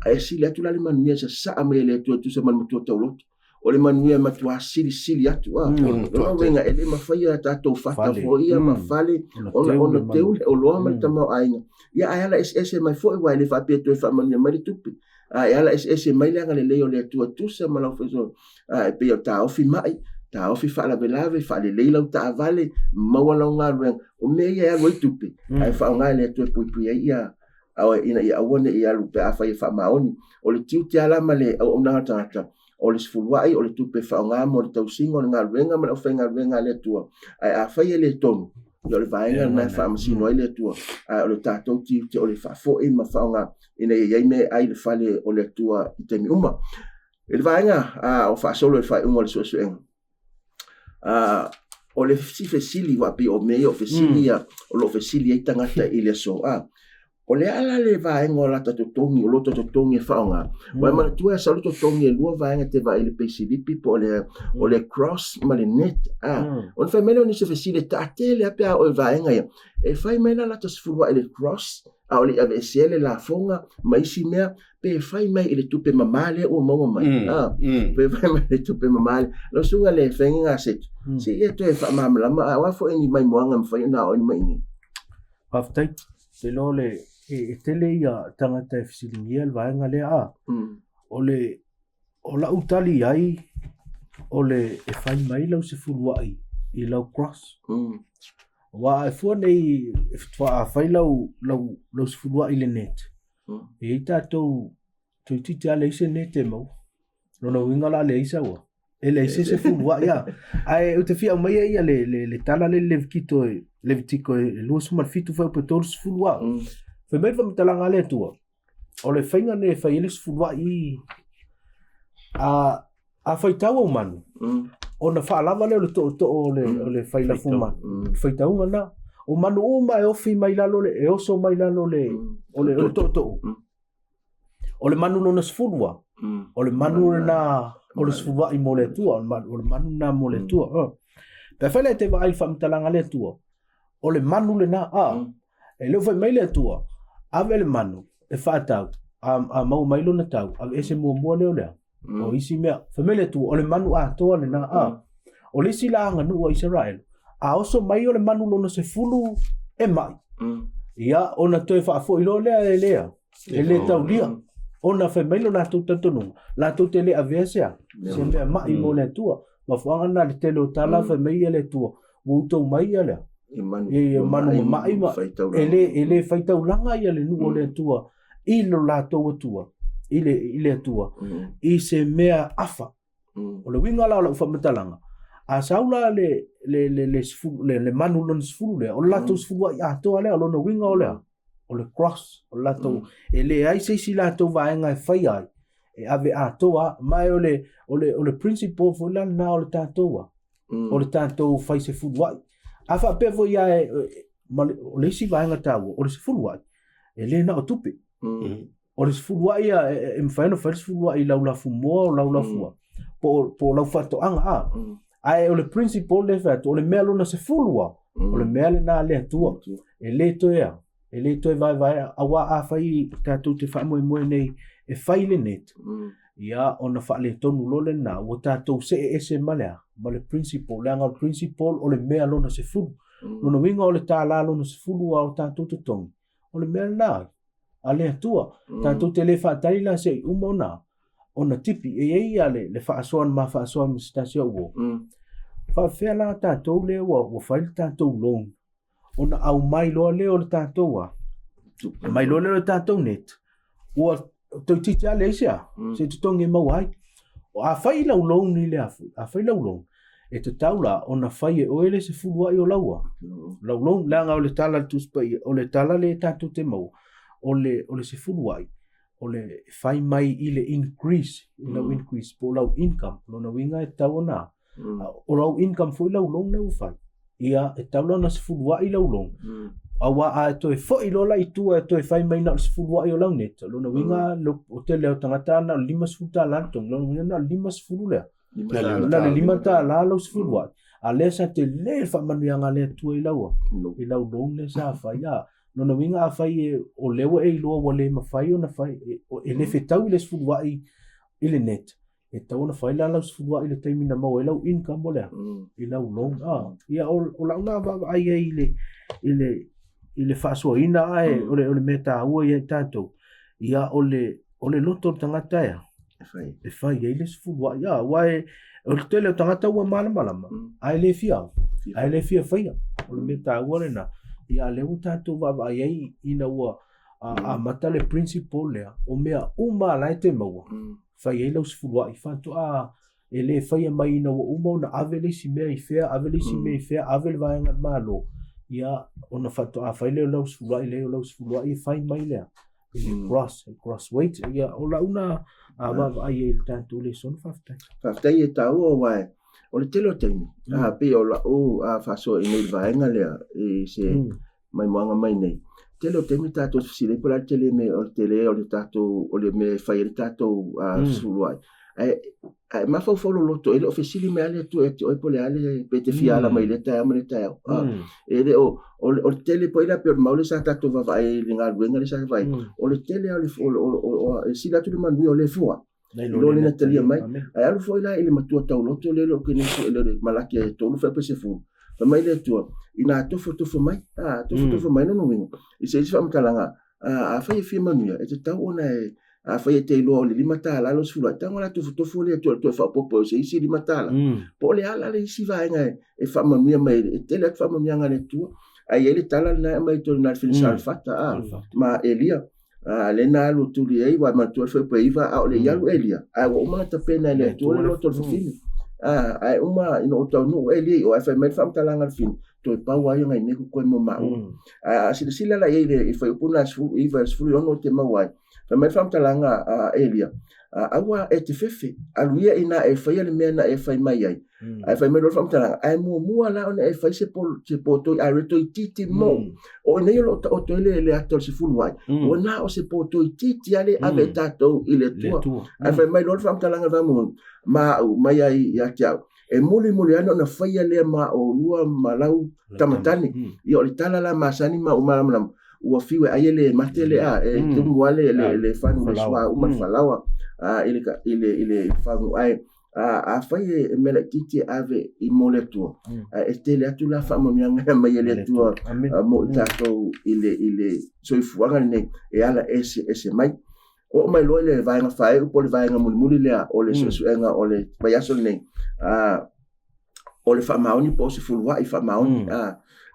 A: ae sili atu la le manuia e sasaa mai e le Atua e tusa ma le matua tauloto. O le manuia e matuā silisili atu. Lona uiga, e le mafai a tatou fata foi ia ma fale ona teu le oloa ma le tamaoaiga. Ia ae ala eseese mai foi aua e le faapea e toe faamanuia mai le tupe. Ae ala eseese mai le agalelei o le Atua e tusa ma lau fesoasoani. E pei o taofi mai, taofi faalavelave, faalelei lau taavale, maua lau galuega. O mea ia e alu ai tupe, ae faaaoga e le Atua e puipui ai ia ina ia aua ne i alu pe afai e faamaoni. O le tiute lava la ma le auaunaga a le tagata, o le sefuluai, o le tupe e faaaoga mo le tausiga o le galuega ma le aufaigaluega a le Atua. Ae afai e le tonu, ia o le vaega lena e faamasino ai le Atua. Ae o le tatou tiute o le faafoi ma faaaoga ina ia i ai mea e ai i le fale o le Atua i taimi uma. I le vaega o faasolo i le faaiuga o le suesuega, o le isi fesili, aua pei o mea ia o fesili ia o lo o fesili ai tagata i le aso, o le a la le vaega o lata totogi, o lota totogi e faaaoga? Ua e manatua e sau le totogi e lua vaega e te vaai i le peisilipi po o le, o le gross ma le net. Ona fai mai lea o nisi o fesili e taatele lava pe a oo i vaega ia. E fai mai la lata sefuluai i le gross, a o le i aveesea le lafoga ma isi mea, pe fai mai i le tupe mamā lea ua maua mai. Pe fai mai i le tupe mamā lea. Lau susuga le Feagaiga Setu, se i e toe faamalamalama, a o a foi ni maimoaga e mafai ona aoaoina mai i inei.
C: Faafetai. Ou te iloa o le, e tele ia tagata e fesiligia le vaega lea a. O le, o lau tali i ai, o le e fai mai lau sefuluai i lau gross. Aua a e fua nei, e faatoa fai lau, lau, lau sefuluai i le net, e i ai tatou, toeitiiti lava leai se net e maua. Lona uiga la leai sau a. E leai se sefuluai a. Ae ou te fia aumaia ia le, le, le tala lea i le Levitito e, Levitiko e 27 fuaiupu e 30 a. Fai mai le faamatalaga a le Atua, o le faiga lenei e fai ai le sefuluai a, a faitau au manu, ona faalava lea o le tootoo o le, o le fai lafu manu, faitauga lena. O manu uma e ofi mai lalo le, e oso mai lalo le, o le, o le tootoo. O le manu lona sefulu a, o le manu lena o le sefuluai mo le Atua, o le manu, o le manu lena mo le Atua. Pe afai la e te vaai i le faamatalaga a le Atua, o le manu lena, a, e le o fai mai le Atua, ave le manu e faatau, a, a maua mai lona tau, aveese muamua lea o le a, o isi mea. Fai mai le Atua, o le manu atoa lena, a. O le isi la aganuu a Isaraelu, a oso mai o le manu lona sefulu e mai, ia, ona toe faafoi loa lea e lea, e le taulia, ona fai mai lo latou talitonuga, latou te le avea se a, se mea mai mo le Atua. Mafuaaga lena le tele o tala fai mai ia le Atua, ua outou mai ia lea, i manu mama'i ma e le, e le faitaulaga ia le nuu o le Atua i lo latou Atua, i le, i le Atua, i se mea afa. O le uiga la o lau faamatalaga, a sau la le, le, le, le, sefulu, le, le manu lona sefulu lea, o le latou sefuluai atoa lea, o lona uiga o lea, o le gross, o le latou, e leai se isi latou vaega e faia ai, e ave atoa, ma e o le, o le, o le principle foi la lena o le tatou a, o le tatou fai sefuluai. A faapea foi ia e, ma le, o le isi vaega taua, o le sefuluai, e le na o tupe. O le sefuluai ia, e mafai ona fai le sefuluai i lau lafumoa o lau lafua, po o lau faatoaga a. Ae o le principle lea e fai atu, o le mea lona sefulu lava, o le mea lena a le Atua. E le toe a, e le toe vaevaea, aua afai tatou te faamoemoe nei e fai le net, ia ona faaletonu loa lena, ua tatou see ese ma le a? Ma le principle, leaga o le principle o le mea lona sefulu. Lona uiga o le $1 lona sefulu lava o tatou totogi, o le mea lena a le Atua. Tatou te le faatali la se i uma ona ona tipi. E i ai ia le, le faasoa na ma faasoa ma se tasi o uo. Faafefea la tatou lea ua, ua fai le tatou loan ona aumai loa lea o le tatou a, aumai loa lea o le tatou net, ua toeitiiti lava leai se a, se totogi e maua ai. Afai lau loan i le a foi, afai lau loan, e tatau la ona fai e oe le sefulu a'i o lau a, lau loan, leaga o le tala a le Tusi Paia, o le tala lea tatou te maua, o le, o le sefulu a'i, o le fai mai i le increase, i lau increase, po o lau income, lona uiga e tatau ona, o lau income foi lau loan lea ua fai, ia, e tatau la ona sefulu a'i lau loan, aua a e toe foi loa la i tua e toe fai mai na o le sefulu a'i o lau net, lona uiga, o tele o tagata na o le $50 le totogi, lona uiga na o le 50 lea, na o le $5 lau sefulu a'i, a lea sa tele le faamanuiaga a le Atua i lau, i lau loan lea sa fai, a. Lona uiga afai e, o lea ua e iloa ua le mafai ona fai, e le fetau i le sefulu a'i i le net, e tatau ona fai la lau sefulu a'i i le taimi na maua ai lau income o le a, i lau loan. Ah, ia o, o lau na vaavaai ai i le, i le, i le faasoaina ae o le, o le mea taua ia i tatou, ia o le, o le loto o le tagata ea,
A: E fai.
C: e fai ai le sefulu a'i. Ah, aua e, o le tele o tagata ua malamalama, ae le fia, ae le fia faia. O le mea taua lena. Ia a lea ua tatou vaavaai ai ina ua amata le principle lea, o mea uma la e te maua, fai ai lau sefulu a'i faatoa e le faia mai ina ua uma ona ave le isi mea i fea, ave le isi mea i fea, ave le vaega a le Malo, ia ona faatoa fai lea o lau sefulu a'i, leai o lau sefulu a'i e fai mai lea i le gross, le gross weight. Ia o lau na vaavaai ai i le tatou lesona, faafetai.
A: Faafetai e taua aua o le tele o taimi, pei o lau faasoa i nei i le vaega lea i se maimoaga mai nei. Tele o taimi tatou te fesili ai po o le a le tele mea o le tele o le tatou o le mea e fai ai le tatou sulu ai. Ae ae mafaufau loloto e le o fesili mai lava le Atua ia te oe po o le a le pe te fia ala mai i lea taeao ma lea taeao. E le o o le, o le tele po i la pei o le mau lea sa tatou vaavaai ai i le galuega lea sa vaai. O le tele lava o le o, o, o, e sili atu le manuia o lea fua.
C: Nai lo
A: le na talia mai. Ae alu foi la i le matua tauloto lea o ke nei le Malaki e tolu fuaiupu e sefulu. Fai mai le Atua, ina tofotofo mai, a, tofotofo mai lona uiga, i se isi faamatalaga, a, afai e fia manuia, e tatau ona e, afai e te iloa o le $5 lau sefulu a'i, tago la tofotofo le Atua i le toe faaopoopo o se isi $5. Po o le a la le isi vaega e faamanuia mai, e tele atu faamanuiaga a le Atua. Ae i ai le tala lena e aumai i totonu i le Sarefata, a, ma Elia. A, lea na alu tuli ai, ua manatua le fuaiupu e iva, a o le i alu Elia, ae ua uma ona tapena e le Atua le loto o le fafine. A, ae uma ina ua taunuu Elia i o, ae fai mai le faamatalaga a le fafine, toe pau lava ia nai mea kokoe mo maua. Ae a silasila la i ai i le fuaiupu lena 19, 16 e te maua ai, fai mai le faamatalaga a Elia, aua e te fefe, alu ia ina e faia le mea na e fai mai ai. Ae fai mai loa le faamatalaga, ae muamua la ona e fai se po, se potoi a re toeitiiti mo. O i nei o lo o taoto ai le, le ata o le sefulu a'i, ua na o se po toeitiiti lava le ave e tatou i le Atua. Ae fai mai loa le faamatalaga a le Vaimauga, ma au mai ai ia te au, e mulimuli ane ona faia lea ma oulua ma lau tamatane. Ia o le tala la masani ma ou malamalama, ua fiu e ai e le mate le a, e tumu lava le, le, le fagu le suauu ma le falaoa i le, i le, i le fagu. Ae a, afai e mea laitiiti e ave i mo le Atua, ae e tele atu la faamanuiaga e aumai e le Atua mo i tatou i le, i le soifuaga lenei e ala ese ese mai. Oo mai loa i le vaega faaiu po o le vaega mulimuli lea o le suesuega o le vaiaso lenei, o le faamaoni po o se fuluai faamaoni.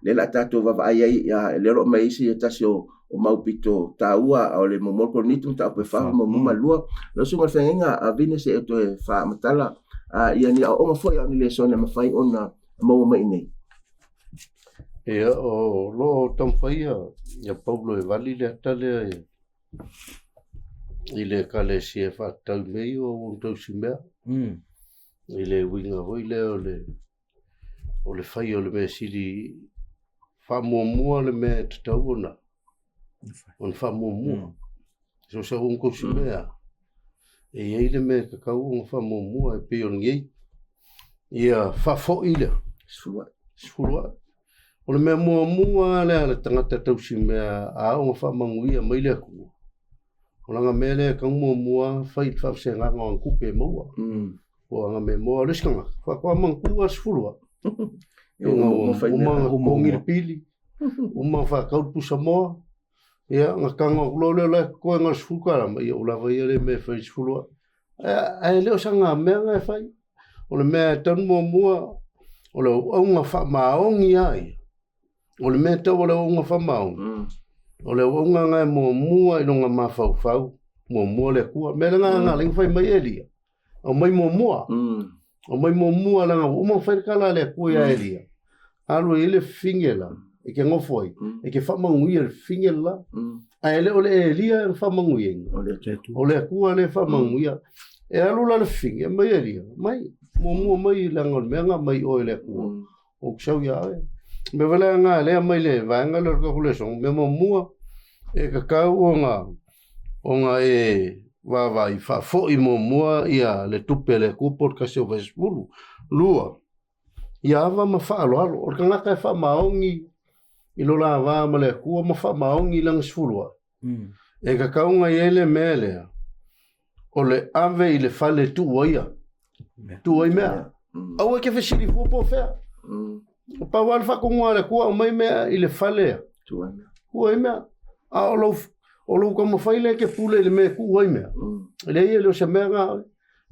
A: Lea o le a tatou vaavaai ai, lea o lo o aumai ai se tasi o o mau pito taua o le muamua o le Korinito mataupu e 4 muamua ma le lua. Lau Susuga i le Feagaiga a Vine se i e toe faamatala ia ni aoaoga foi a o ni lesona e mafai ona maua mai i inei.
B: Ia, o lo o taumafai ia Paulo e vali le ata lea i le Ekalesia e faatatau i mea ia o auauna tausimea, i le uiga foi lea o le o le fai o le mea sili faamuamua le mea e tatau ona ona faamuamua. So o se auauna tausimea, e i ai le mea e tatau ona faamuamua e pei o lenei. Ia faafo'i lea.
A: Sefulu a'i.
B: Sefulu a'i. O le mea muamua lea a le tagata tausi mea a oo ina faamanuia mai le Atua, o lana mea lea e tatau muamua fai i le faavasegaga o ana tupe e maua. Po o ana mea e maua. O le isi tagata, faatoa manatua le sefulu a'i. Ina ua uma ona totogi le pili, uma ona faatau le pusamoa, ia ona tago atu loa lea o la e totoe na o le $10, ma ia ua lava ia lea mea e fai i le sefulu a'i. Ae le o sana mea na e fai. O le mea e tatau ona muamua, o le auauna faamaoni lava ia. O le mea e tatau o le auauna faamaoni, o le auauna na e muamua i lona mafaufau, muamua le Atua. O le mea lena na ala ai ona fai mai Elia, aumai muamua. Aumai muamua leaga ua uma ona fai le tala a le Atua ia Elia. Alu e i ai le fafine la, e te nofo ai, e te faamanuia i le fafine le la. Ae le o le Elia e faamanuiaina. O le Atua lea e faamanuia. E alu la le fafine, aumai Elia, mai, muamua mai leaga o le mea na aumai i oe e le Atua. Ou te sau ia oe. O mea foi la na lea aumai le vaega lea o le tatou lesona, mea muamua e tatau ona ona e vaavaai faafoi muamua ia le tupe a le Atua po o le tasi o vaesefulu. Lua, ia ava ma faaaloalo. O le tagata e faamaoni i lo la va ma le Atua ma faamaoni i lana sefulu ae. E tatau ona i ai le mea lea, o le ave i le fale e tuu ai ia, tuu ai mea. Aua e te fesili fua po o fea. O pau lava le faatonuga a le Atua, aumai mea i le fale ia, tuu ai mea. A o lou, o lou taumafai lea e te pule i le mea e tuu ai mea, leai e le o se mea na oe.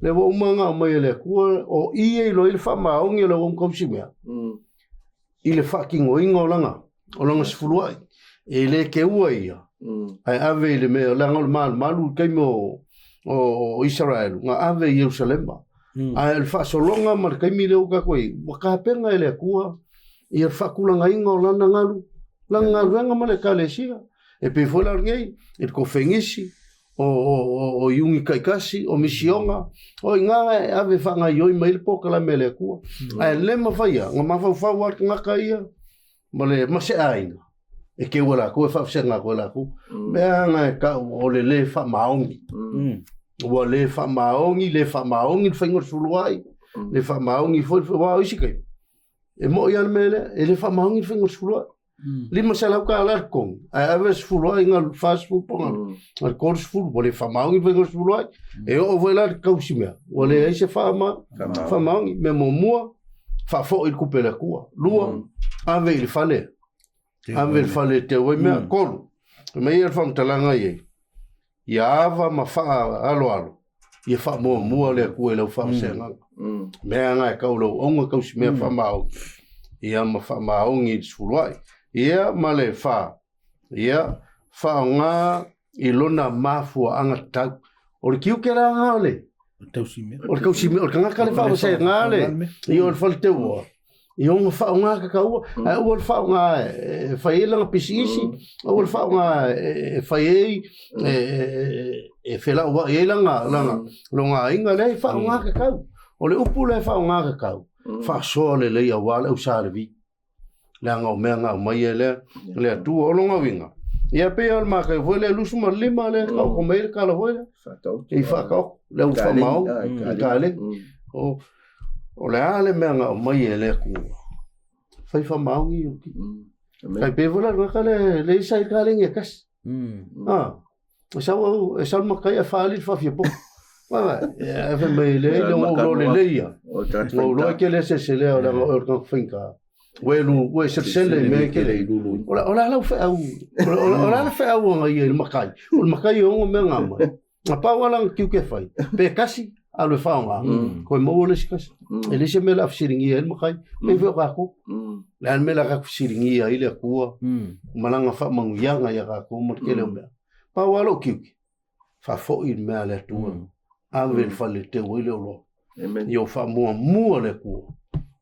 B: Lea ua uma ona aumai e le Atua, o i e iloa ai le faamaoni o le auauna tausi mea, i le faatinoina o lana, o lana sefuluai. E le teua ia, ae ave i le mea, leaga o le malumalu i le taimi o, o, o Isaraelu, na ave i Ierusalema. Ae o le faasologa ma le taimi lea ua tatou i ai, ua tapena e le Atua ia le faatulagaina o lana galu, lana galuega ma le Ekalesia. E pei foi la o lenei, i le kofenisi, o, o, o, o iuni taitasi, o misioga, o i ina e ave faagaoioi mai ai le polokalame a le Atua. Ae le mafai lava, na mafaufau lava le tagata ia ma le ma se aiga, e keu e latou, e faavasega atu e latou. Mea na e tau o le le faamaoni. Ua le faamaoni, le faamaoni le faiga o le suluai, le faamaoni foi, aua o isi taimi, e moi lava le mea lea, e le faamaoni le faiga o le suluai. $500 le totogi, ae ave le sefulu ai na 40 po na le 30, ua le faamaoni le faiga o le sefulu ai. E oo foi la i le tausi mea, ua leai se faamaoni. Mea muamua, faafoi le tupe a le Atua. Lua, ave i le fale, ave i le fale e teu ai mea. Tolu, fai mai ia le faamatalaga i ai, ia ava ma faaaloalo, ia faamuamua le Atua i lau faavasegaga. Mea na e tau lau auga tausi mea faamaoni, ia ma faamaoni i le sefuluai. Ia ma le fa, ia faaaoga i lona mafuaaga tatau. O le tiute la lena o le o le tausi mea, o le tagata le faavasegaga le, ia o le fale teuoa, i ona faaaoga tataua, ae aua le faaaoga e fai ai lana pisinisi, aua le faaaoga e fai ai e felauai ai lana lana lona aiga, leai, faaaoga tatau. O le upu lea faaaoga tatau, faasoa lelei aua le au Sa Levi. Leaga o mea na aumai e lea le Atua. O lona uiga, ia pei o le matai foi lea 25 lea taoto mai ai le tala foi lea. I faataoto, le au faamaoni, i kaleni. O le a le mea na aumai e le Atua? Fai faamaoni o ki. Tai pei foi la le tagata lea le isa i le kaleni e tasi. Ah, e sau au, e sau le matai ae faaali le faafiapo. Ae fai mai le le ngou lo le leia. Ngou lo ke le se se le o le o le tagata faigata. Ua e lu, ua e selesele i mea e kele. O la, o la lau feau, o la le feau anga ia i le matai. O le matai e ono mea ngā mai. Na pau ala na tiuke whai. Pe kasi, alu e whaonga. Koe maua le isi kasi. E le se mea le awhisiringia i le makai. Pe wheo kākou. Le a le mea le awhisiringia i le Atua. Malanga whamanguianga ia kākou ma le kele o mea. Pau lava lou tiute, faafoi le mea a le Atua. Ave le fale e teu ai le oloa. Ia o faamuamua le Atua.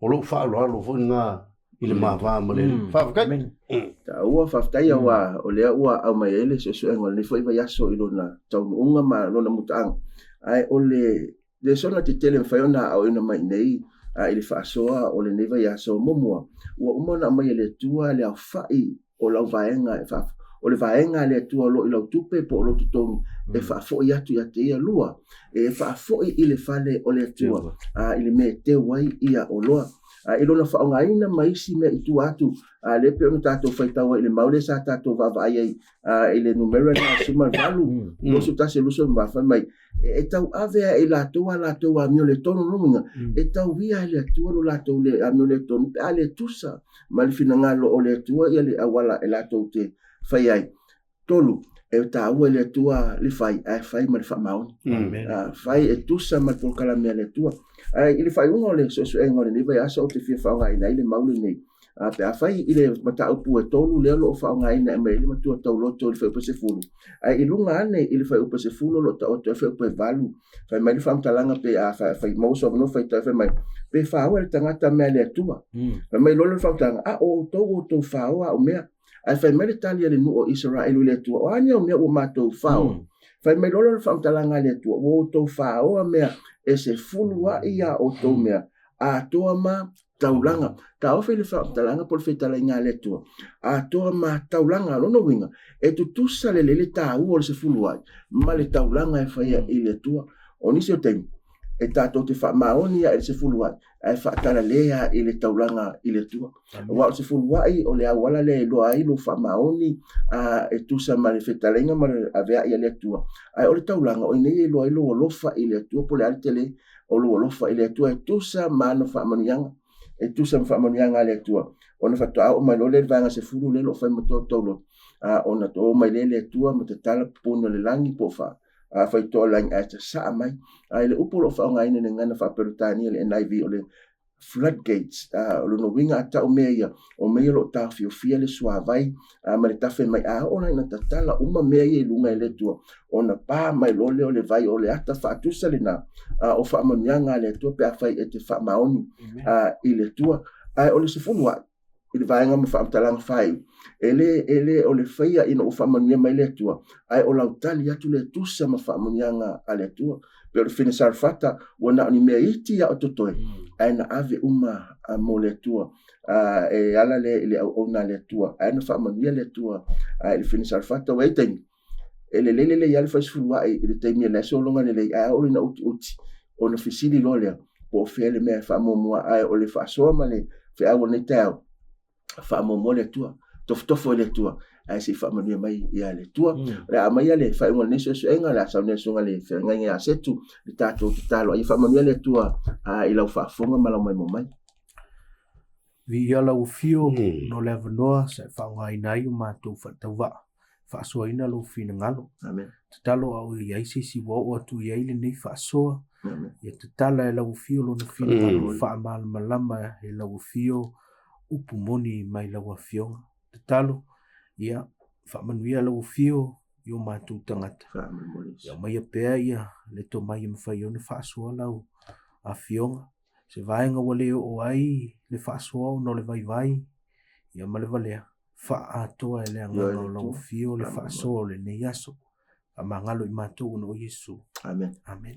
B: O lou faaaloalo foi lena i le mava ma le Alii. Faafetai.
A: Taua, faafetai aua o lea ua aumai ai le suesuega o lenei foi vaiaso i lona taunuuga ma lona mutaaga. Ae o le lesona tetele e mafai ona aoaoina mai i inei i le faasoa o lenei vaiaso muamua, ua uma ona aumai e le Atua le aofai o lau vaega e o le vaega a le Atua o lo o i lau tupe po o lou totogi e faafoi atu ia te ia. Lua, e faafoi i le fale o le Atua i le mea e teu ai ia oloa. I lona faaaogaina ma isi mea i tua atu, lea e pei ona tatou faitau ai i le mau lea sa tatou vaavaai ai i le numera lena 18, 21, 28, fai mai, e tauave lava e i latou a latou amioletonu, lona uiga, e tauia e le Atua lo latou le amioletonu pe a le tusa ma le finagalo o le Atua ia le auala e latou te fai ai. 3, e taua i le Atua le fai, ae fai ma le faamaoni. Fai e tusa ma le polokalame a le Atua. Ae i le faaiuga o le suesuega o lenei vaiaso, ou te fia faaaogaina ai le mau lenei. Pe a fai i le mataupu e 3 lea o lo o faaaogaina e aumai ai le matua tauloto i le fuaiupu e 10, ae i luga ane i le fuaiupu e 10 o lo o taoto ai le fuaiupu e 8, fai mai le faamatalaga pe a fai maua sou avanoa faitau fai mai, pe faoa e le tagata mea a le Atua. Fai mai loa le faamatalaga, a o outou ua outou faoa au mea. Ae fai mai le tali a le nuu o Isaraelu i le Atua, o a ni au mea ua matou faoa? Fai mai loa le faamatalaga a le Atua, ua outou faoa mea e 10 ai a outou mea, atoa ma taulaga. Taofi le faamatalaga po o le fetalaiga a le Atua, atoa ma taulaga. Lona uiga, e tutusa lelei le taua o le 10 ai ma le taulaga e faia i le Atua. O nisi o taimi, e tatou te faamaoni ai i le 10 ai, ae faatalalea i le taulaga i le Atua. Aua o le 10 ai, o le auala lea e iloa ai lou faamaoni e tusa ma le fetalaiga ma le aveai a le Atua. Ae o le taulaga, o i nei e iloa ai lou alofa i le Atua, po o le a le tele o lou alofa i le Atua e tusa ma ana faamanuiaga, e tusa ma faamanuiaga a le Atua. Ona faatoa oo mai loa lea i le vaega 10 lea o lo o fai matua tauloto, ona oo mai lea i le Atua ma tatala pupuni o le lagi po o faitoa o le lagi ae sasaa mai. A i le upu o lo o faaaogaina i le gagana faa-Peretania le NIV o le floodgates, o lona uiga a tau mea ia, o mea ia o lo o taofiofia le suavai ma le tafe mai, a oo la ina tatala uma mea ia i luga e le Atua, ona pa mai loa lea o le vai, o le ata faatusa lena o faamanuiaga a le Atua pe afai e te faamaoni i le Atua. Ae o le 10 ai, i le vaega ma faamatalaga faaiu, e le, e le o le faia ina ua faamanuia mai le Atua, ae o lau tali atu lea tusa ma faamanuiaga a le Atua. Pei o le fine Sarefata, ua na o ni mea iti lava o totoe, ae na ave uma mo le Atua. E ala lea i le auauna a le Atua, ae na faamanuia le Atua i le fine Sarefata. Ua i ai taimi, e lelei lelei lava le fai sefuluai i le taimi e leai sologa lelei, ae oo ina utiuti, ona fesili loa lea, po o fea le mea e faamuamua, ae o le faasoa ma le feau o lenei taeao, faamuamua le Atua, tofotofo i le Atua, ae se i faamanuia mai ia le Atua. O le a aumaia le faaiuga o lenei suesuega, o le a saunia le susuga i le feagaiga ia Setu, le tatou tatalo, a ia faamanuia le Atua i lau faafofoga ma lau maimoa mai.
C: Viia lau afio no le avanoa sa e faaaogaina ai o matou faatauvaa, faasoaina lou finagalo.
A: Amen.
C: Tatalo a o i ai se isi ua oo atu i ai lenei faasoa.
A: Amen.
C: Ia tatala e lau afio lona finagalo, faamalamalama e lau afio upu moni mai lau afioga. Tatalo, ia faamanuia lau afio i o matou tagata. Ia aumaia pea ia le tomai e mafai ona faasoa lau afioga. Se vaega ua le oo ai le faasoa ona o le vaivai ia ma le valea, faaatoa e le agaga o lau afio le faasoa o lenei aso. Faamagalo i matou ona o Iesu.
A: Amen.
C: Amen.